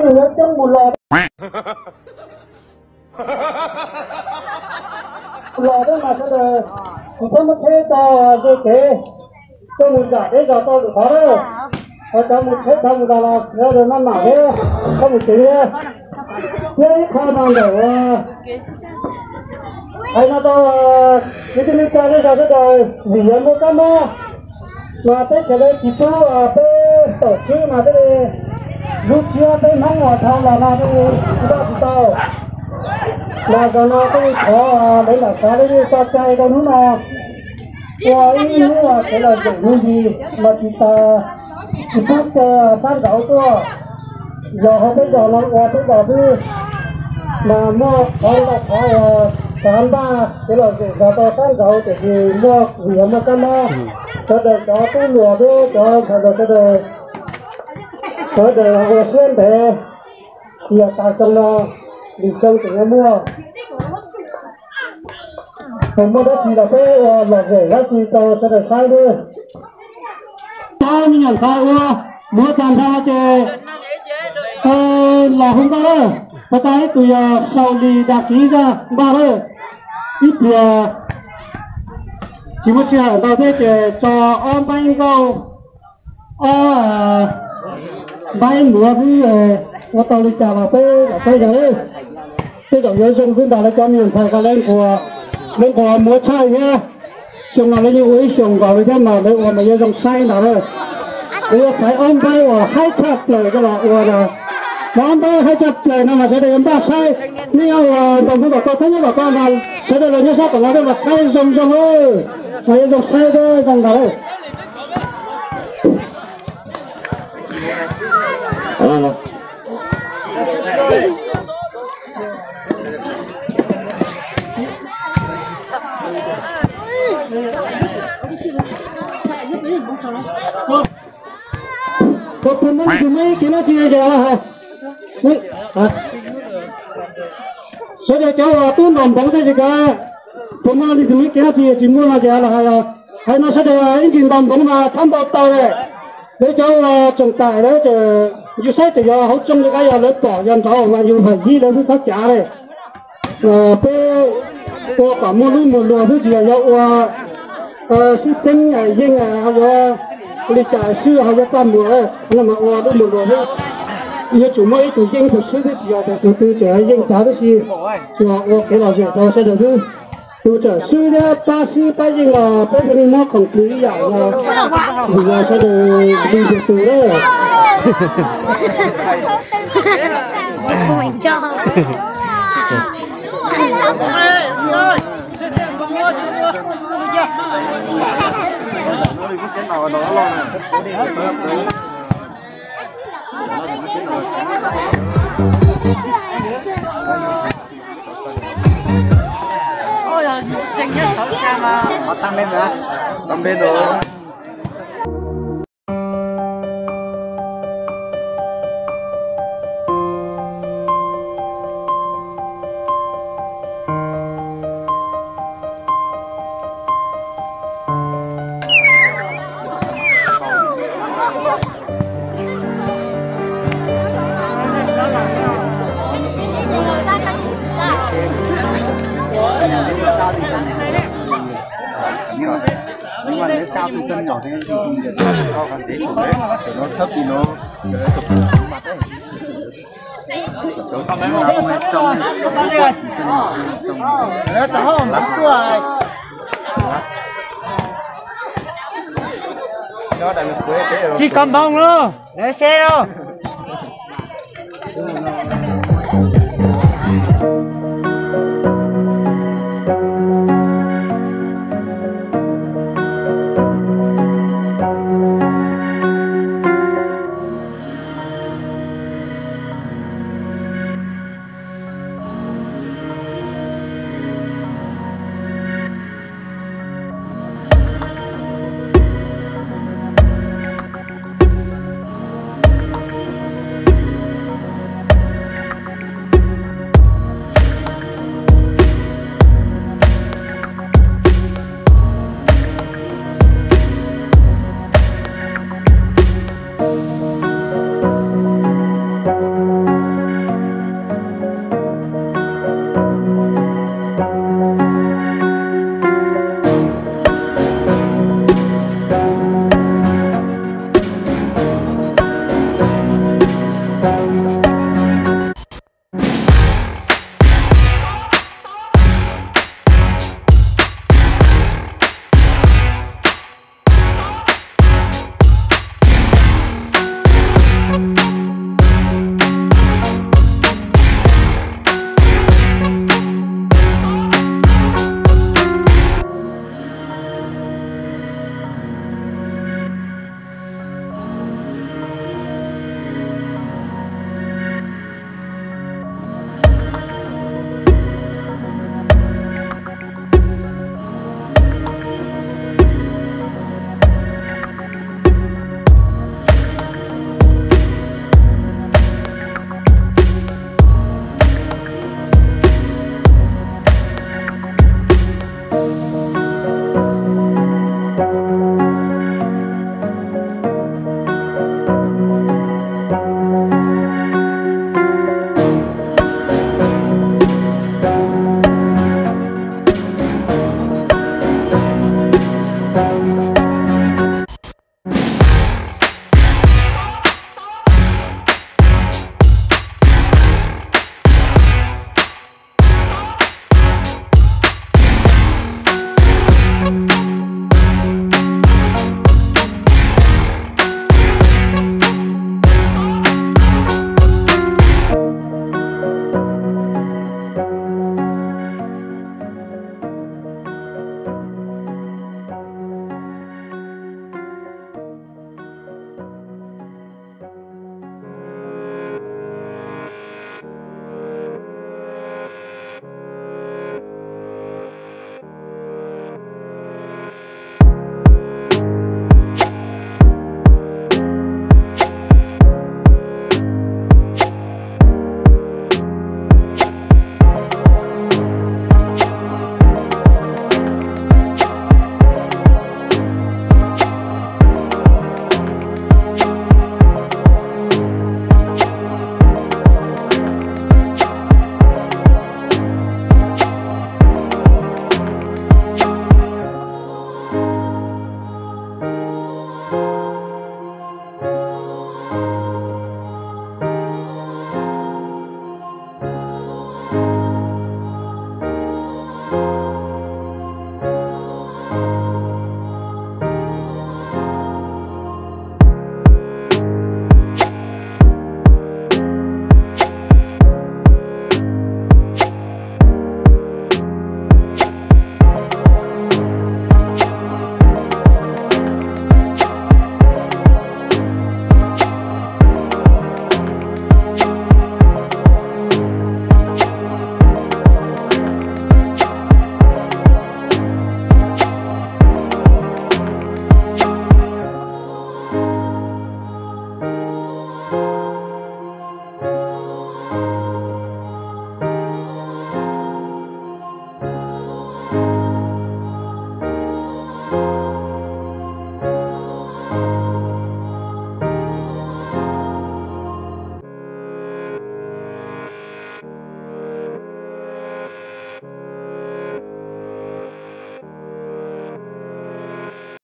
Coob mus los, los tej mas sawv daws tsis txhob muab tsheb tso ze kev, tuaj mus nram peb zos tau lwm qhov lawm. Ho cov mus tsheb cov mus los los sawv daws maj mam thiab, txhob mus tsev thiab. Thiab ib qho no ntawm hais no rau kwv tij neej tsa zej zos sawv daws, vim yog muaj kab mob mas peb sawv daws tsis pub peb tawm tswb mas peb li lub tshiab peb Hmoob uas dhau los no peb li nroj tsis tau. Mas zaum no peb li thov lawv lam xav lawv li tso cai rau hnub no ua ib hnub kev lom zem hnub ntsis mas tsis tas tsis pub sab nraud tuaj. Yog hauv peb zos no ua peb zos xwb, mas muaj qhov ntau qhov uas xav npaj kev lom zem los rau sab nraud tiam sis muaj vim yog muaj kab mob, sawv daws cov tub hluas thiab cov ntxhais hluas sawv daws, sawv daws ua siab ntev, tsis yog tas xyoo no, lwm xyoo tseem yuav muaj. Thaum muaj dab tsi los peb ua lom zem dab tsi rau sawv daws saib nawb. Cov me nyuam ntxhais uas muaj tag nrho ces los hu nkauj lawm, puas tas ib tug yog Sau Lis Dag Kiv Zaj Npaj lawm. Ib pliag tsis muaj sij hawm ntau thiab ces tso ob npaib nkauj, ob npaib muav xwb, ua tau li cas los peb lam saib yog tej zaum yuav zoo xwb ntag. Lawv cov me nyuam ntxhais ko lawv nquag, lawv nquag muav tshaj thiab. Xyoo no lawv yeej ua ib xyoos nkaus li thiab mas lawv ua mas yuav zoo saib ntag lawm. Lawv yuav xaiv ob npaib uas haib tshaj plaws coj los ua na. Ob npaib haib tshaj plaws no mas sawv daws yuav npaj saib. Nej nyob uas ntaus npoo tom koj thiab nyob tom koj no, sawv daws los nyob sab tom no thiab mas saib zoo zoo, mas yuav zoo saib thiab zoo ntag lawm. Puas muaj leej twg muaj ib kev noj tsis ces los hais. Sawv daws cov uas tub ntaus npoov thiab tsis kav, puas muaj leej twg muaj ib kev noj tsis tsis muaj no ces los hais. Hais no sawv daws ib ntsis ntaus npoov mas txhob ntaus tau. Lawv cov uas tsoom tam lawv ces yus saib tseem yog hauv tsoo li qab yog lawv pom yog nraud mas yus hais yib lawv xwb txhob cav li. Peb ua kom muaj lub muag luag xwb tsis yog yuav ua sib txeeb yeej ho yuav li cas swb ho yuav txaj muag no mas ua lub muag luag xwb. Yuav tsum muaj ib tug yeej ib tug swb xwb tsis yog tias tus twg tseem yeej tag tib si, tsuas ua kev lom zem rau sawv daws xwb. Tus tseem swb thiab pab swb pab yeej los peb thiaj li muab khoom plis ib yam no, vim yog sawv daws li tus tus lawm. Tăng lên nữa. Tăng lên rồi. Tsis kom npoo los, lawv se os.